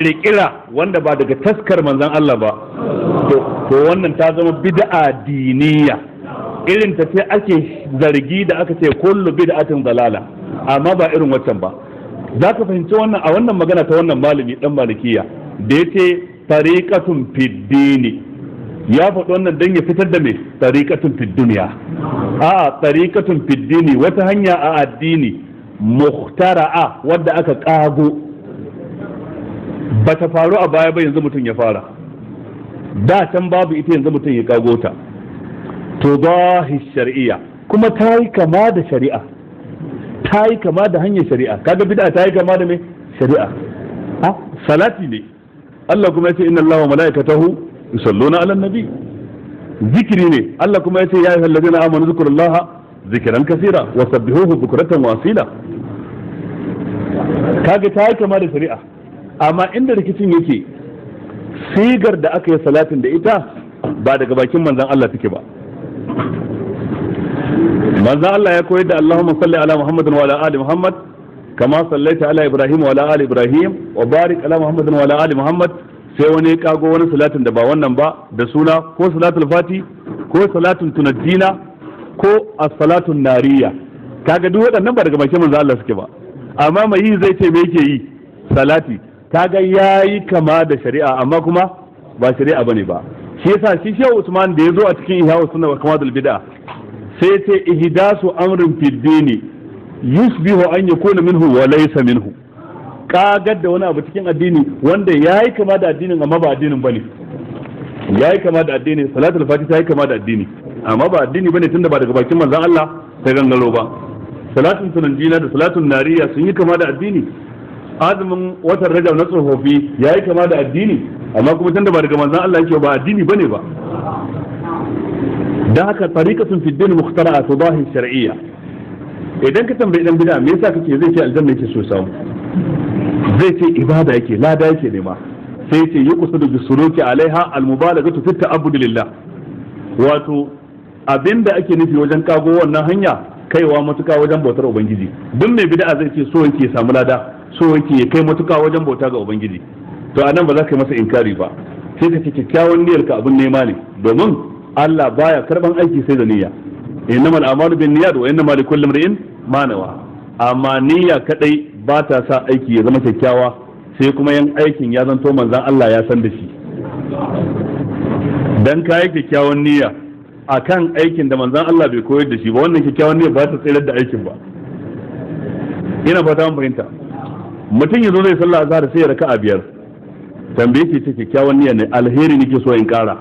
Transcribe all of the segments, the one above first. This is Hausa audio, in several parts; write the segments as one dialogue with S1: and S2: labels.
S1: Kirkira wanda ba daga taskar manzon Allah ba, to wannan ta zama bid'a diniya. Irin ta ce ake zargi da aka ce kullu bid'atin dalala, amma ba irin waccan ba. Za ka fahimci wannan a wannan magana ta wannan malami dan Malikiya da yace tariqatun fid dini. Ya faɗi wannan dan ya fitar da me? Tariqatun fid dunya. A tariqatun fid dini, wata hanya a addini, muhtara'a, wadda aka kago, ba ta faru a baya ba, yanzu mutum ya fara. Da can babu ita, yanzu mutum ya kago ta. Tudahi shar'iyya, kuma ta yi kama da shari'a, ta yi kama da hanyar shari'a. Kaga bid'a ta yi kama da me? Shari'a. Ha, salati ne, Allah kuma yace inna Allaha wa malaikatahu yusalluna ala nabi. Zikiri ne, Allah kuma yace ya ayyuhal ladina amanu zikrullaha zikran kaseera wa sabbihuhu bukratan wa asila. Kaga ta yi kama da shari'a, amma inda rikicin yake, sigar da aka yi salatin da ita ba daga bakin manzon Allah take ba. Manzon Allah ya koyar da Allahumma salli ala Muhammadin wa ala ali Muhammad kama sallaita ala Ibrahim wa ala ali Ibrahim wa barik ala Muhammadin wa ala ali Muhammad. Sai wani ya kago wani salatin da ba wannan ba, da suna ko salatul fati ko salatun tunajjina ko as-salatun nariya. Kaga duk waɗannan ba daga bakin manzon Allah suke ba, amma mai yi zai ce me yake yi? Salati. Kaga yayi kama da shari'a, amma kuma ba shari'a bane ba. Shi yasa shi Shehu Usman da yazo a cikin Ihya Sunna wa Kamadul Bid'a sai ce ihdasu amrin fid dini yushbihu an yakuna minhu wa laysa minhu. Kagar da wani abu cikin addini wanda yayi kama da addinin amma ba addinin bane. Yayi kama da addini, salatul fati ta yi kama da addini, amma ba addini bane, tunda ba daga bakin manzon Allah ta gangaro ba. Salatun tunanjina da salatun nariya sun yi kama da addini. Azumin watan Rajab na tsofaffi ya yi kama da addini, amma kuma tunda ba daga manzon Allah yake ba, addini bane ba. Dan haka tariqatun fi din mukhtara'a tudahi shar'iyya. Idan ka tambayi dan bid'a me yasa kake, zai ce aljanna yake so samu, zai ce ibada yake, lada yake nema. Sai ce yuqsadu bi suluki alaiha al mubalaghatu fi ta'abbud lillah. Wato abinda ake nufi wajen kago wannan hanya, kaiwa matuka wajen bautar ubangiji. Duk mai bid'a zai ce so yake samu lada, so yake ya kai matuka wajen bauta ga ubangiji. To anan ba za ka yi masa inkari ba, sai ka ce kyakkyawan niyyar ka abin nema ne, domin Allah baya karban aiki sai da niyya. Innamal a'malu binniyat wa innamal likulli imrin ma nawa. Amma niyya kadai ba ta sa aiki ya zama kyakkyawa, sai kuma yan aikin ya zanto manzon Allah ya san da shi. Dan kayi kyakkyawan niyya akan aikin da manzon Allah bai koyar da shi ba, wannan kyakkyawan niyya ba ta tsayar da aikin ba. Ina fata mun fahimta. Mutum ya zo zai sallah azhar, sai ya raka'a biyar. Tambaye shi, ce kyakkyawan niyya ne, alheri nake so in kara,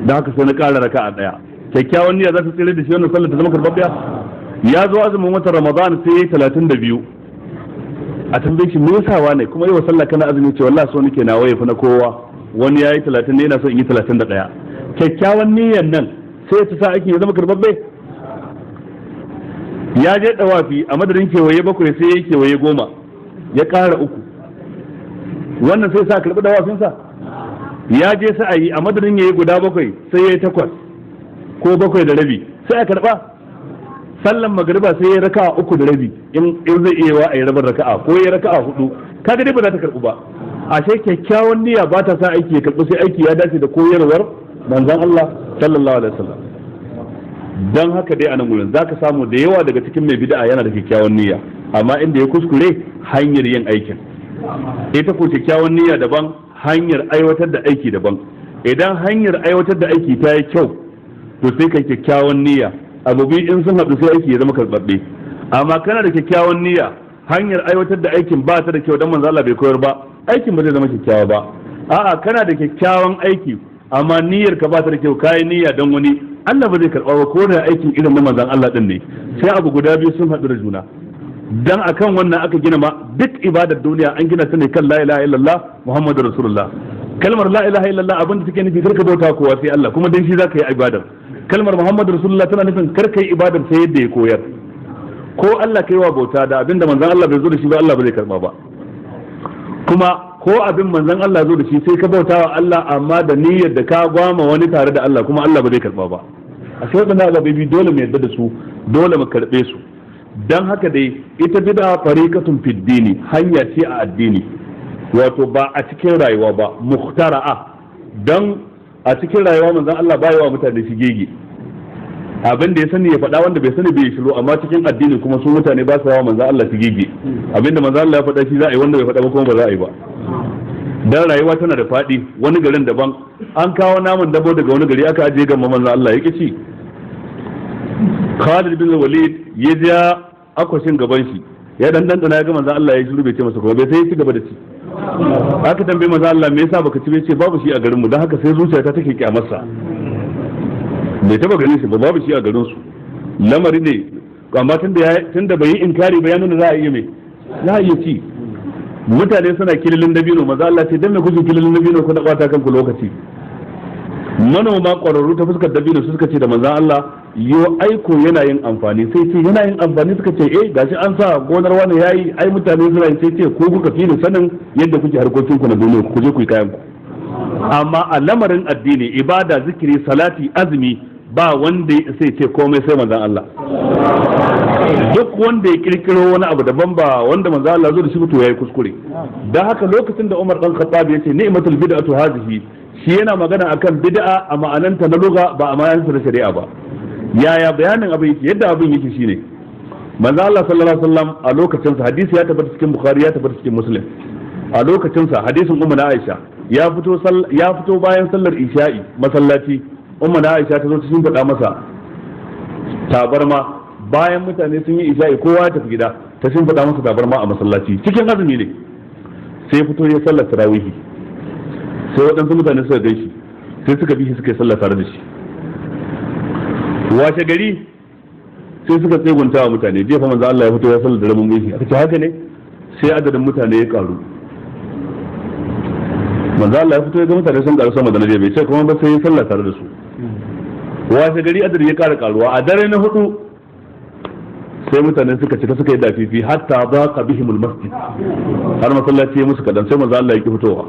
S1: da haka sai na kara raka'a daya. Kyakkyawan niyya za ta tsere da shi wannan sallar ta zama karbabbiya? Ya zo azumin watan Ramadan, sai ya yi 32. A tambaye shi me yasa wane kuma yau sallah kana azumi? Ce wallahi so nake nawa yafi na kowa, wani yayi 30 ne, yana so in yi 31. Kyakkyawan niyyar nan sai ta sa aikin ya zama karbabbe? Ya je dawafi, a madadin kewaye bakwai sai ya kewaye 10, ya ƙara uku. Wannan sai sa karɓi dawafinsa? Ya je sa'ayi, a madadin ya yi guda bakwai sai ya yi takwas ko bakwai da rabi, sai a karɓa? Sallan magariba sai ya raka'a uku da rabi, in zai iya wa a yi rabin raka'a, ko ya raka'a hudu, kaga dai ba za ta karɓu ba. Ashe kyakkyawan niyya ba ta sa aiki ya karɓu, sai aiki ya dace da koyarwar manzon Allah sallallahu alaihi wasallam. Dan haka dai anan gurin zaka samu da yawa daga cikin mai bid'a yana da kyakkyawan niyya, amma inda ya kuskure, hanyar yin aikin. Ita ko kyakkyawan niyya daban, hanyar aiwatar da aiki daban. Idan hanyar aiwatar da aiki ta yi kyau, to sai kai kyakkyawan niyya, abu biyu in sun haɗu sai aiki ya zama karɓaɓɓe. Amma kana da kyakkyawan niyya, hanyar aiwatar da aikin ba ta da kyau, dan manzo Allah bai koyar ba, aikin ba zai zama kyakkyawa ba. A'a, kana da kyakkyawan aiki amma niyyar ka ba ta da kyau, kayi niyya dan wani, Allah ba zai karɓa ba, ko da aikin irin na manzon Allah din ne. Sai abu guda biyu sun haɗu da juna. Dan akan wannan aka gina ma duk ibadar duniya, an gina ta ne kan la ilaha illallah Muhammadur rasulullah. Kalmar la ilaha illallah abin da take nufi, karka bauta kowa sai Allah, kuma dan shi zaka yi ibadar. Kalmar Muhammadur rasulullah tana nufin karka yi ibadar sai yadda ya koyar. Ko Allah kai wa bauta da abin da manzon Allah bai zo da shi ba, Allah ba zai karba ba. Kuma ko abin manzon Allah zo da shi, sai ka bauta wa Allah amma da niyyar da ka gwama wani tare da Allah, kuma Allah ba zai karba ba. A sai waɗannan ababai dole mu yarda da su, dole mu karɓe su. Dan haka dai ita bid'a tariqatun fid dini, hanya ce a addini. Wato ba a cikin rayuwa ba, mukhtara'a. Dan a cikin rayuwa manzon Allah ba wa mutane shigege, abin da ya sani ya faɗa, wanda bai sani bai shiru. Amma cikin addini kuma su mutane ba su wa manzon Allah shigege. Abin da manzon Allah ya faɗa shi za a yi, wanda bai faɗa ba kuma ba za a yi ba. Dan rayuwa tana da faɗi. Wani garin daban, an kawo naman dabo daga wani gari aka ajiye gama manzon Allah, ya ci. Khalid bin Walid ya ja akwashin gaban shi, ya dan dandana, ya ga manzon Allah ya shiru, bai ce masa kuma bai, sai ya ci gaba da ci. Aka tambaye manzon Allah, "Me yasa baka ci?" Bai ce, "Babu shi a garin mu, dan haka sai zuciyata take kyamarsa." Bai taba ganin shi ba, babu shi a garin su. Lamari ne, amma tunda bai yi inkari ba, ya nuna za a iya mai, za a iya ci. Mutane suna kililin dabino, manzon Allah ce, "Dan me kuke kililin dabino ku da bata kanku lokaci?" Manoma ƙwararru ta fuskar dabino suka ce da manzon Allah, "Yo aiko yana yin amfani." Sai ce, "Yana yin amfani?" Suka ce, "Eh, gashi an sa gonar wani yayi, ai mutane suna yi." Sai ce, "Ko kuka fi ni sanin yadda kuke harkokin ku na duniya, ku je ku yi kayan ku." Amma a lamarin addini, ibada, zikiri, salati, azumi, ba wanda sai ce komai sai manzon Allah. Duk wanda ya kirkiro wani abu daban ba wanda manzon Allah zo da shi, to yayi kuskure. Dan haka lokacin da Umar dan Khattab ya ce, "Ni'matul bid'atu hazihi," shi yana magana akan bid'a a ma'ananta na lugha, ba a ma'ananta na shari'a ba. Yaya bayanin abin yake? Yadda abin yake shine, manzo Allah sallallahu alaihi wasallam a lokacin sa, hadisi ya tabbata cikin Bukhari, ya tabbata cikin Muslim, a lokacin sa, hadisin Ummu na Aisha, ya fito bayan sallar isha'i masallaci. Ummu na Aisha ta zo ta shimfiɗa masa tabarma. Bayan mutane sun yi isha'i, kowa ya tafi gida, ta shimfiɗa masa tabarma a masallaci, cikin azumi ne. Sai fito ya sallar tarawihi. Sai waɗansu mutane suka gaishe, sai suka bi shi, suka yi sallah tare da shi. Washe gari sai suka tsegunta wa mutane, "Jiya fa manzo Allah ya fito ya sallar da mun gaishe." Aka ce, "Haka ne?" Sai adadin mutane ya karu. Manzo Allah ya fito ya ga mutane sun karu sama da na jiya, bai ce kuma ba, sai ya sallah tare da su. Washe gari adadin ya kara karuwa. A dare na hudu sai mutane suka cika, suka yi dafifi, hatta daqa bihimul masjid, har masallaci ya musu kadan. Sai manzo Allah ya ki fitowa,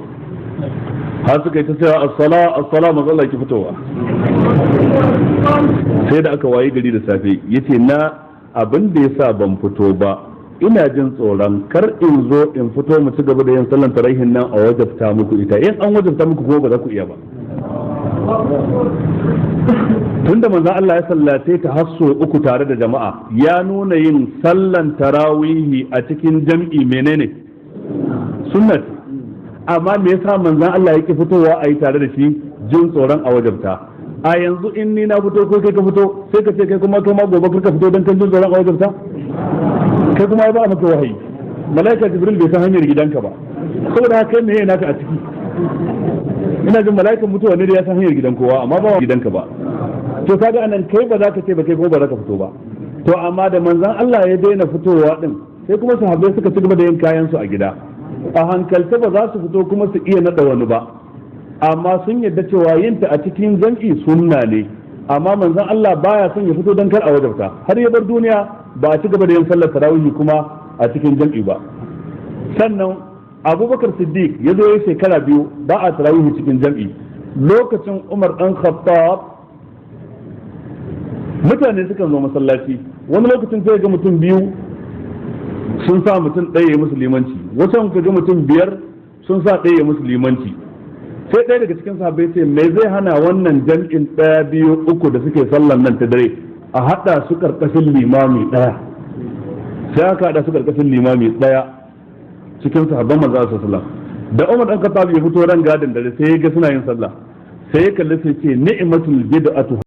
S1: har suka yi ta cewa, "As-sala, as-sala." Manzo Allah ya ki fitowa. Sai da aka wayi gari da safe, yace, "Na abin da yasa ban fito ba, ina jin tsoron kar in zo in fito mu ci gaba da yin sallan tarawihin nan, a wajabta muku ita. In an wajabta muku ko ba za ku iya ba." Tunda manzon Allah ya sallace ta har sau uku tare da jama'a, ya nuna yin sallan tarawihi a cikin jam'i menene? Sunnat. Amma me yasa manzon Allah yake fitowa a yi tare da shi? Jin tsoron a wajabta. A yanzu in ni na fito ko kai ka fito, sai ka ce kai kuma, kai ma gobe ka fito don kan jin tsoron a wajabta? Kai kuma ba maka wahayi, malaika Jibril bai san hanyar gidanka ba. Saboda haka kai meye naka a ciki? Ina jin mala'ikan mutuwa ne da ya san hanyar gidan kowa, amma ba gidanka ba. To kaga anan kai ba za ka ce ba kai ko ba za ka fito ba. To amma da manzon Allah ya daina fitowa din, sai kuma sahabbai suka ci gaba da yin kayan su a gida. A hankalta ba za su fito kuma su iya nada wani ba, amma sun yarda cewa yin ta a cikin jam'i sunna ne. Amma manzon Allah baya son ya fito don kar a wajabta. Har ya bar duniya ba a ci gaba da yin sallar tarawih kuma a cikin jam'i ba. Sannan Abubakar Siddiq ya zo ya shekara 2 ba a tarawih cikin jam'i. Lokacin Umar dan Khattab mutane sukan zo masallaci, wani lokacin sai ga mutum biyu sun sa mutum ɗaya ya musu limanci, wasu ka ga mutum biyar sun sa ɗaya ya musu limanci. Sai ɗaya daga cikin sahabbai ce, "Me zai hana wannan jam'in ɗaya, biyu, uku da suke sallan nan ta dare a haɗa su ƙarƙashin limami ɗaya?" Sai aka haɗa su ƙarƙashin limami ɗaya cikin sahabban manzo sallallahu alaihi wasallam. Da Umar dan Khattab ya fito ran gadin dare, sai ya ga suna yin sallah, sai ya kalli, sai ce, "Ni'matul bid'atu."